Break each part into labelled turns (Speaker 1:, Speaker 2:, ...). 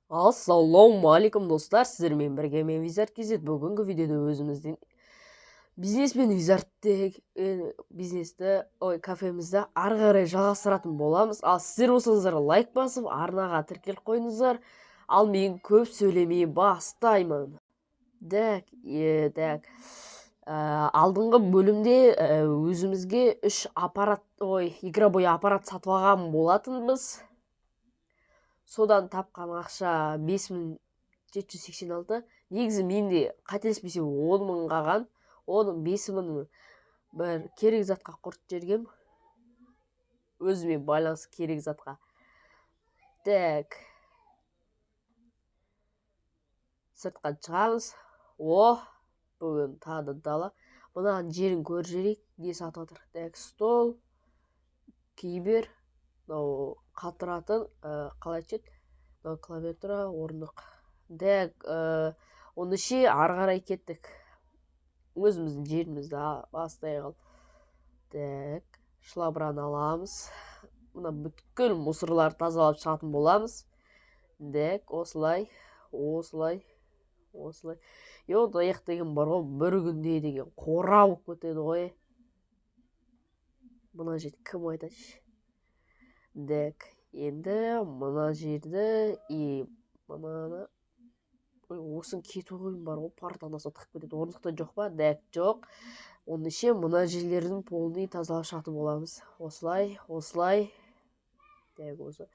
Speaker 1: Ассалаумағалейкум, достар! Сіздермен бірге мен, Визард KZ. Бүгінгі видеода өзіміздің бизнеспен Визардте бизнесті, ой, кафемізді ары қарай жалғастыратын боламыз. Ал сіздер болсаңыздар, лайк басып, арнаға тіркеліп қойыңыздар. Ал мен көп сөйлемей бастаймын. Так, так. Алдыңғы бөлімде өзімізге үш аппарат, ой, игровой аппарат сатып алған болатынбыз. Содан тапқан ақша 5786. Негізі менде, қателеспесем, 10 000 қалған. Оның 5000-ын бір керек затқа құртып жібергем, өзіме байланысты керек затқа. Так, сыртқа шығамыз. О, бүгін тағы да дала. Мынаның жерін көріп жіберейік, не сатып жатыр. Так, стол, кибер, мынау қатыратын, қалай айтушы еді, мынау клавиатура, орындық. Так, оны ше, ары қарай кеттік, өзіміздің жерімізді бастай. Ал так, швабраны аламыз, мына бүткіл мусорларды тазалап шығатын боламыз. Так, осылай, осылай, осылай. Е, аяқ деген бар ғой, бір күнде деген қора болып кетеді ғой. Мына жерді кім айтады? Так, енді мына жерді и мынаны, ой, осыны кету қойым бар ғой, партаның астына тығып кетеді. Орындықта жоқ па? Так, жоқ. Оны ше, мына жерлерін полный тазалап шығатын боламыз. Осылай, осылай. Так, осы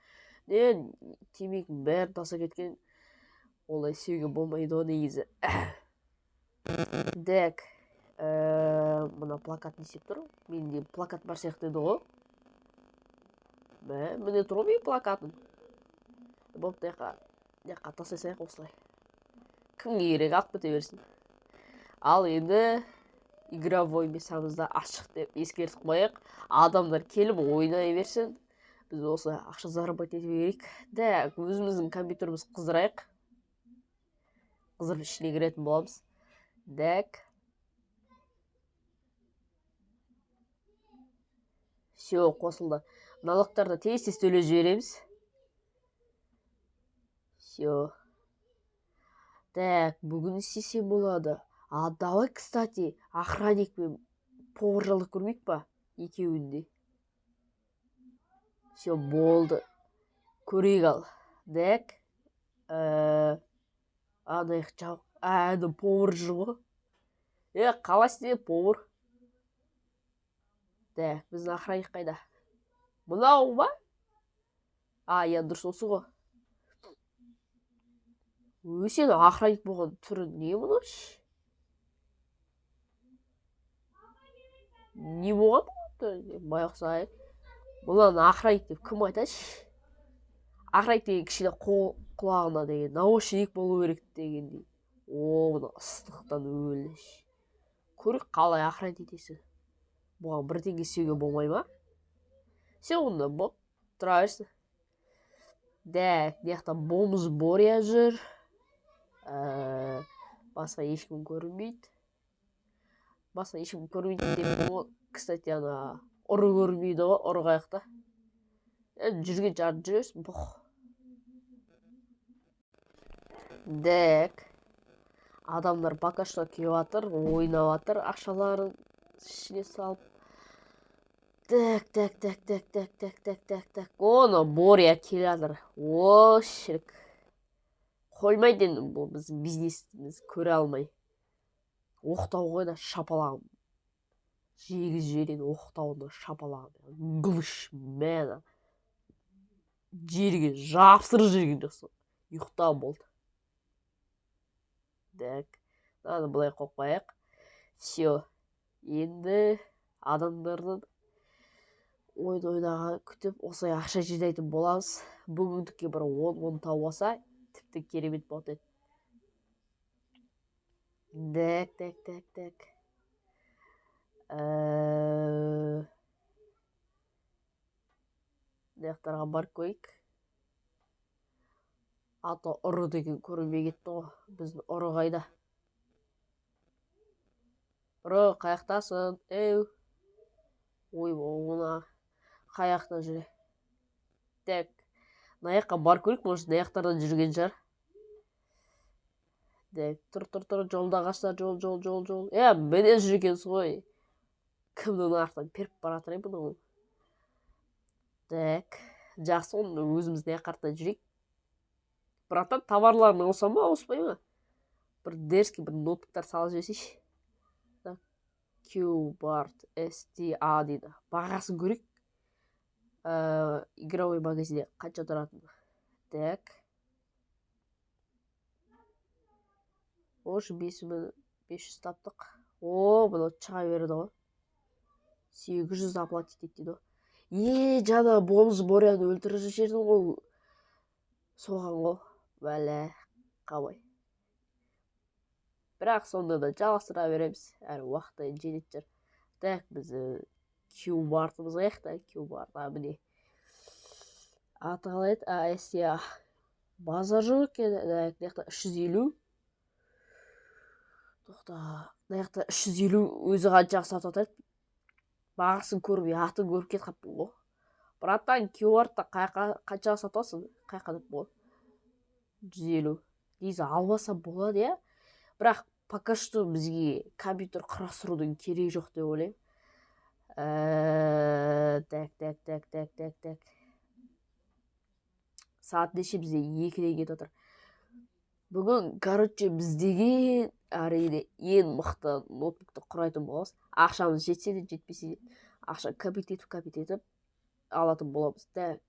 Speaker 1: не, темекінің бәрін тастап кеткен. Олай істеуге болмайды ғой негізі. Так, мына плакат не істеп тұр? Менде плакат бар сияқты еді ғой. Мә, міне тұр ғой менің плакатым. Болды, мына жаққа тастай салайық осылай. Кімге керек, алып кете берсін. Ал енді игровой местамызды ашық деп ескертіп қояйық, адамдар келіп ойнай берсін. Біз осы ақша заработать ете берейік. Так, өзіміздің компьютерімізді қыздырайық. Қыздырып, ішіне кіретін боламыз. Так, все, қосылды. Налогтарды тез тез төлеп жібереміз. Все. Так, бүгін істесем болады. А давай, кстати, охранник пен повар жалдап көрмейік па екеуін де? Все, болды, көрейік. Ал так, ана жақ, ана повар жүр ғой. Е, қалайсың, е, повар? Так, біздің охранник қайда? Мынау ма? А, иә, дұрыс, осы ғой. Өй, сен охранник болған түрі не мынау? Не болған байғұс? Ай, мынаны охранник деп кім айтады? Охранник деген кішкене қол құлағына деген наушник болу керек дегендей. О, мына ыстықтан өлді. Көрейік, қалай охранять етесің? Бұған бірдеңе істеуге болмай ма? Сен онда болып тұра берсін. Так, мына жақта бомж Боря жүр. Басқа ешкім көрінбейді. Басқа ешкім көрінбейді деп, ол, кстати, ана ұры көрінбейді ғой. Ұры қаяқта? Жүрген шығар, жүресің, бұх. Так, адамдар пока что келіп жатыр, ойнап жатыр, ақшаларын ішіне салып. Так, так, так, так, так, так, так, так, так. Оны Боря келе жатыр. О, шірік, қоймайды енді бұл біздің бизнесіміз көре алмай. Оқтау ғой да, шапалағым жегізіп жіберейін оқтауына, шапалағым глыш, мә, жерге жапсырып жіберген жоқсың, ұйықта, болды. Так, мынаны былай қойып қояйық. Все, енді адамдардың ойын ойнаған күтіп, осылай ақша жинайтын боламыз. Бүгіндікке бір 10 мың тауып алса, тіпті керемет болады еді. Так, так, так, так. Мына жақтарға барып көрейік, а то ұры деген көрінбей кетті ғой. Біздің ұры қайда? Ұры, қаяқтасың, еу? Ойбай, мына қаяқта жүр? Так, мына жаққа барып көрейік, может, мына жақтарда жүрген шығар. Деп, тұр, тұр, тұр, жолда ағаштар, жол, жол, жол, жол. Е, міне жүр екенсіз ғой. Кімнің артынан періп бара жатыр бұның? Так, жақсы, оны өзіміз не артынан жүрейік. Братан, товарларын ауыса ма, ауыспай ма? Бір дерзкий бір ноутбуктар салып жіберсейші. Qbart STA дейді. Бағасын көрейік. Игровой магазинде қанша тұратынын. Так. Ош, 5500 таптық. О, мынау шыға берді ғой. 800 оплатить етеді дейді ғой. Е, жаңа бомж Боряны өлтіріп жібердің ғой. Соған ғой. Бәле, қалай. Бірақ сонда да жалғастыра береміз. Әр уақытта жететін шығар. Так, біз Q-бартымыз қаяқта? Q-барт, а, міне. Аты қалай еді? А, STA. Базар жоқ екен. Так, мына жақта 350. Тоқта, мына жақта 350 өзі қаншаға сатып жатыр? Бағасын көрмей, атын көріп кетіп қалыппын ғой. Братан, Q-бартты қаншаға сатасың? Қаяққа деп ғой? 150. Негізі алмаса болады, иә? Бірақ пока что бізге компьютер құрастырудың керегі жоқ деп ойлаймын. Так, так, так, так, так, так. Сағат неше бізде? 2-ден кетіп отыр. Бүгін, короче, біз деген әрине ең мықты ноутбукты құрайтын боламыз. Ақшамыз жетсе де, жетпесе де, ақша копить етіп, копить етіп алатын боламыз. Так,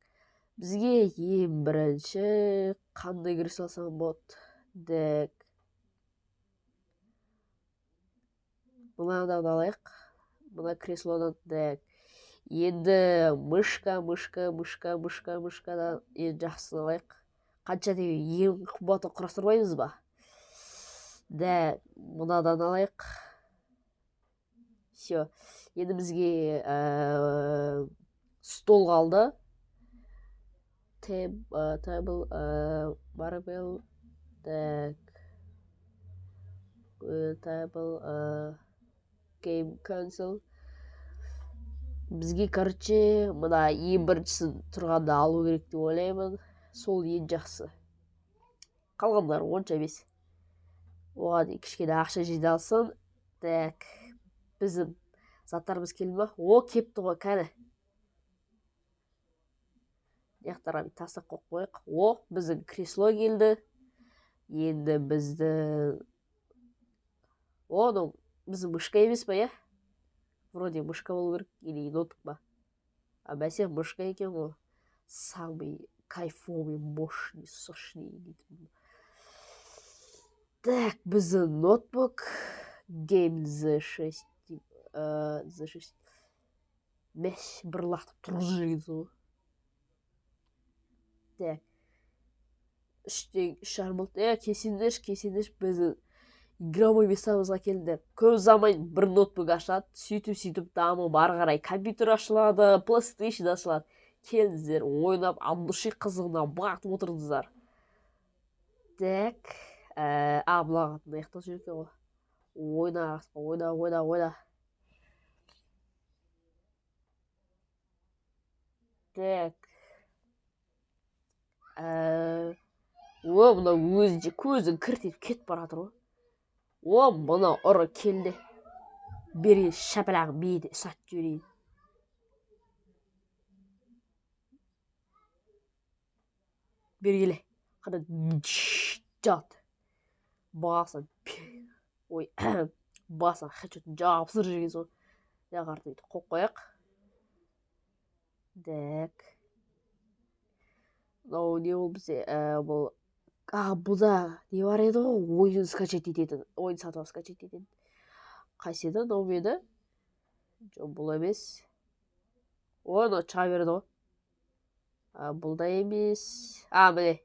Speaker 1: бізге ең бірінші қандай кресло алсам болады? Так, мынадан алайық. Мына креслодан. Так, енді мышка, мышка, мышка, мышка, мышкадан ең жақсысын алайық. Қанша деген ең қымбатын құрастырмаймыз ба? Да, мынадан алайық. Все. Енді бізге стол қалды. Table, marble, так, table, game console. Бізге, короче, мына ең біріншісін тұрғанда алу керек деп ойлаймын. Сол ең жақсы. Қалғандары онша емес. Оған дейін кішкене ақша жиналсын. Так, біздің заттарымыз келді ма? О, кепті ғой, кәні. Мына тастап қойып қояйық. О, біздің кресло келді. Енді біздің... О, мынау біздің мышка емес па, иә? Вроде мышка болу керек, или ноутбук па? А, бәсе, мышка екен ғой. Самый кайфовый, мощный, сочный дейтін. Так, біздің ноутбук Game Z6, Z6. Мәш, бір лақтып тұрғызып жіберген ғой. Так. Үштен үш жарым болды. Е, келсеңдерші, келсеңдерші, біздің игровой местамызға келдіңдер. Көп ұзамай бір ноутбук ашылады. Сөйтіп-сөйтіп дамып ары қарай компьютер ашылады, PlayStation ашылады. Келіңіздер, ойнап, от души қызығына батып отырыңыздар. Так, а, мына мына жақта жүр екен ғой. Ойна, ойна, ойна, ойна. Так. О, мына өзі көзін кіртіп кетіп бара жатыр ғой. О, мына ұры келді. Берген шапалағын бейді сатып жіберейін. Бері келе. Қана жат. Басын, ой, басын хедшотын жабыстырып жіберген соң. Мына қарты бүйтіп қойып қояйық. Так. Мынау не ол бізде? Бұл, а, бұда не бар еді ғой? Ойын скачать ететін. Ойын сатып алып скачать ететін. Қайсы еді? Мынау ма еді? Жоқ, бұл емес. Ой, мынау шыға берді ғой. А, бұл да емес. А, міне.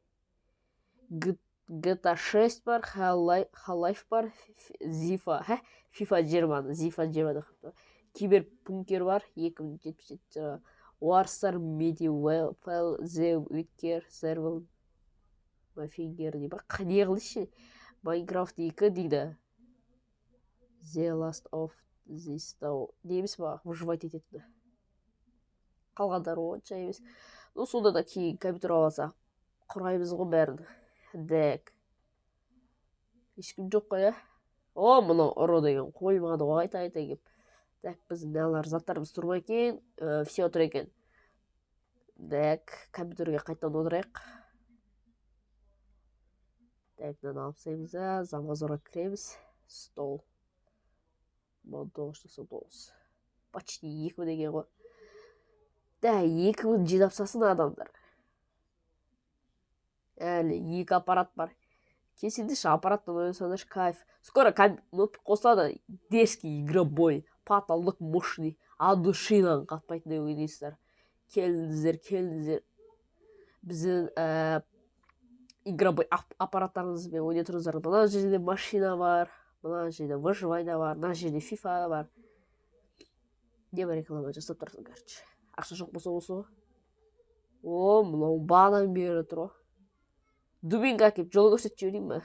Speaker 1: GTA 6 бар, Half-Life бар, Zifa, хә? FIFA 20, Zifa 20 деп қойыпты. Киберпункер бар, 2077 Warstar, Medieval, The Witcher, Serval, Mafinger дейді ба? Не қылды? Minecraft 2 дейді. The Last of This Town. Не емес па? Выживать ететін. Қалғандары онша емес. Ну, сонда да кейін компьютер алсақ, құраймыз ғой бәрін. Так. Ешкім жоқ қой, иә? О, мынау ұры деген қоймады ғой, айта айта кеп. Так, біздің мыналар заттарымыз тұр ма екен? Все тұр екен. Так, компьютерге қайтадан отырайық. Так, мынаны алып тастаймыз да, замазорға кіреміз. Стол. 1999. Почти 2000 екен ғой. Да, 2000 жинап тастасын адамдар. Әлі екі аппарат бар. Келсеңдерші, аппараттан ойнасаңдаршы, кайф. Скоро ноутбук қосылады, дерзкий игровой, потолок мощный, от душидан қатпайтындай ойнайсыздар. Келіңіздер, келіңіздер. Біздің игровой аппараттарымызбен ойнай тұрыңыздар. Мына жерде машина бар, мына жерде выживание бар, мына жерде FIFA бар. Не бар, реклама жасап тұрсың, короче. Ақша жоқ болса, осы ғой. О, мынау бағанадан бері тұр ғой. Дубинка әкеліп жол көрсетіп жіберейін ба?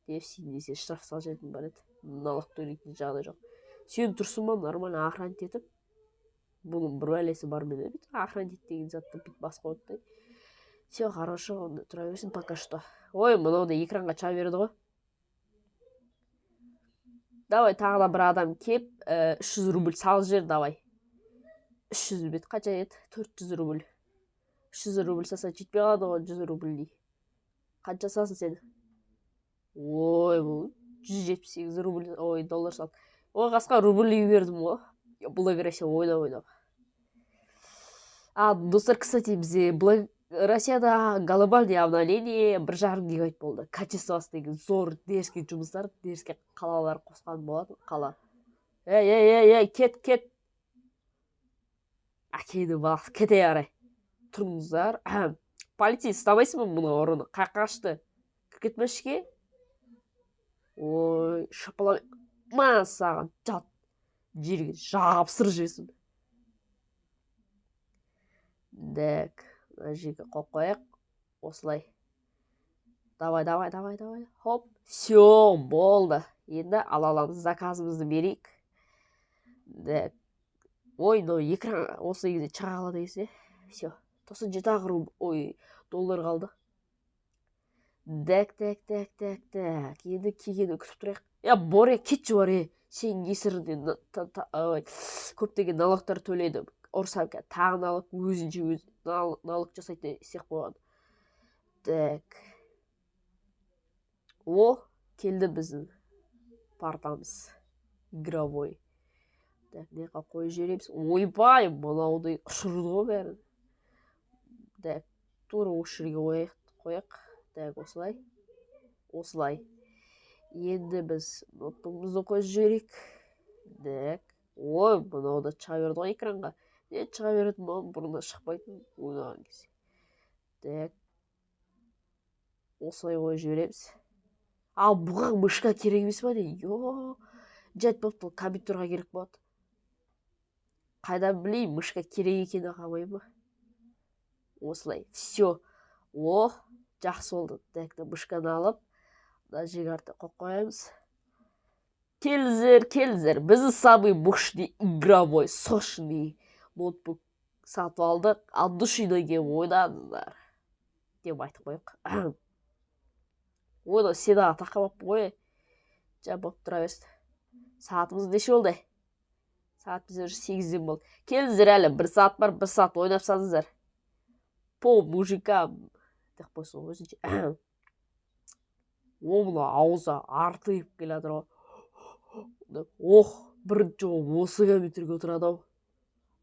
Speaker 1: Деп сен десе, штраф салып жіберетін бар еді. Налог төлейтін жағдай жоқ. Сен тұрсың ба нормально охранять етіп? Бұның бір бәлесі бар ма еді? Бүйтіп охранять деген затты бүйтіп басып қояды да. Все хорошо, онда тұра берсін пока что. Ой, мынау да экранға шыға берді ғой. Давай, тағы да бір адам кеп, 300 рубль салып жібер, давай. 300 бет қанша еді? 400 рубль. 300 рубль салса, жетпей қалады ғой 100 рубльдей. Қанша саласың сен? Ой, бұл 178 рубль, ой, доллар салды. Ой, қасқа рубль бердім ғой. Black Russia ойнап ойнап. А, достар, кстати, бізде Black Россияда глобальный обновление 1,5 гигабайт болды. Качествосы деген зор, дерзкий жұмыстар, дерзкий қалалар қосқан болатын, қала. Ей, ей, ей, ей, кет, кет. Әкеңнің баласы, кете қарай. Тұрыңыздар. Полицей, ұстамайсың ба мұны, ұрыны? Қаяққа қашты? Кіріп кетме ішке. Ой, шапалақ. Ма саған, жат. Жерге жапсырып жіберсін. Так, мына жерге қойып қояйық. Осылай. Давай, давай, давай, давай. Хоп. Все, болды. Енді ала аламыз, заказымызды берейік. Так. Ой, мынау экран осы кезде шыға қалады екенсің, иә? Все. 97 ақ рубль, ой, доллар қалды. Так, так, так, так, так. Енді келгенін күтіп тұрайық. Я, Боря, кетші, бар, е. Сенің кесіріңнен ой, көптеген налогтар төледі. Ұрсам, тағы налог, өзінше өз налог жасайтын істеп қойған. Так. О, келді біздің партамыз. Игровой. Так, мына жаққа қойып жібереміз. Ойбай, мынауды ұшырды ғой бәрін. Так, тура осы жерге қояйық, қояйық. Так, осылай. Осылай. Енді біз ноутбугымызды қойып жіберейік. Так. Ой, мынау да шыға берді ғой экранға. Не шыға беретін, мынау бұрында шықпайтын ойнаған кезде. Так. Осылай қойып жібереміз. Ал бұған мышка керек емес па, не? Йо, жайт болыпты, ол компьютерға керек болады. Қайдан білейін, мышка керек екенін қалмай ма? Осылай. Все. О, жақсы болды. Так, мышканы алып, мына жерге қарата қойып қоямыз. Келіңіздер, келіңіздер. Біздің самый мощный игровой, сочный ноутбук сатып алдық. От души келіп ойнадыңыздар деп айтып қояйық. Ойна, сен тақамаппын ғой. Жа, болып тұра берсін. Сағатымыз неше болды? Сағат бізде уже 8-ден болды. Келіңіздер, әлі бір сағат бар, бір сағат ойнап салыңыздар. По мужикам деп қойсын ғой өзінше. О, мына аузы артиып келе жатыр ғой. Ох, бірінші жолы осы компьютерге отырады ау.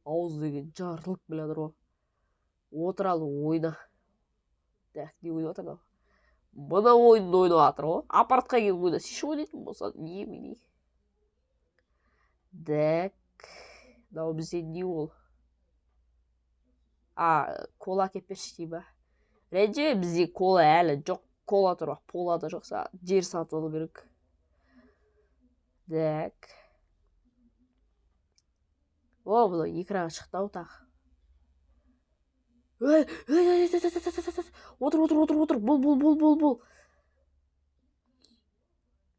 Speaker 1: Ауыз деген жарылып келе жатыр ғой. Отыр, ал, ойна. Так, не ойнап жатыр мынау? Мына ойынды ойнап жатыр ғой. Аппаратқа келіп ойнасайшы, ойнайтын болсаң, немене. Так, мынау бізде не ол? А, кола әкеліп берші дей ба? Ренжіме, бізде кола әлі жоқ. Кола тұр, пола да жоқ, жер сатып алу керек. Так. О, мынау экранға шықты ау тағы. Ей, ей, ей, ей, отыр, отыр, отыр, отыр, бол, бол, бол, бол, бол.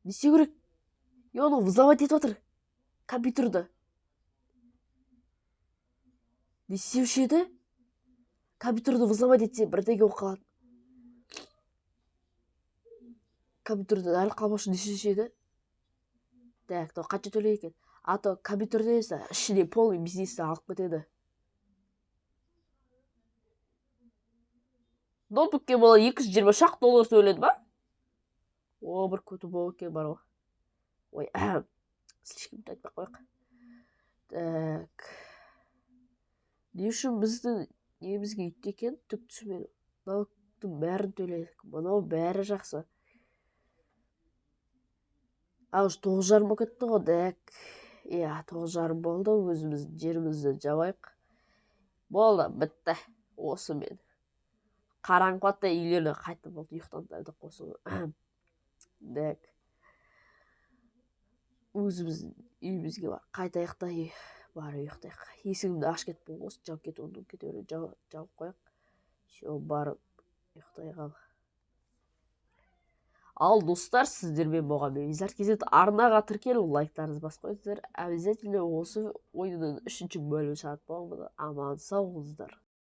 Speaker 1: Не істеу керек? Е, анау взломать етіп жатыр компьютерді. Не істеуші еді? Компьютерді взломать етсе, бірдеңе болып қалады. Компьютерден әлі қалмаушы неше еді? Так, мынау қанша төлейді екен? А то компьютерде емес, ішіне полный бизнесті алып кетеді. Ноутбукке бола 223 ақ доллар төледі ма? О, бір көті болып екен бар ғой. Ой, слишком айтпай ақ қояйық. Так, не үшін біздің немізге өйтті екен, түк түсінбедім. Налогтың бәрін төледік, мынау бәрі жақсы. А, уже 9:30 болып кетті ғой. Так, иә, 9:30 болды. Өзіміздің жерімізді жабайық. Болды, бітті осымен. Қараңғы батты, үйлеріне қайтып болды, ұйықтаңдар осы. Так, өзіміздің үйімізге барып қайтайық та, барып ұйықтайық. Есігімді ашып кетіппін ғой, жауып кетіп, кете беремін. Жауып қояйық. Все, барып ұйықтай қал. Ал, достар, сіздермен болған мен, Визард KZ. Арнаға тіркеліп, лайктарыңызды басып қойыңыздар. Обязательно осы ойынның үшінші бөлімін шығарып боламын. Аман сау болыңыздар.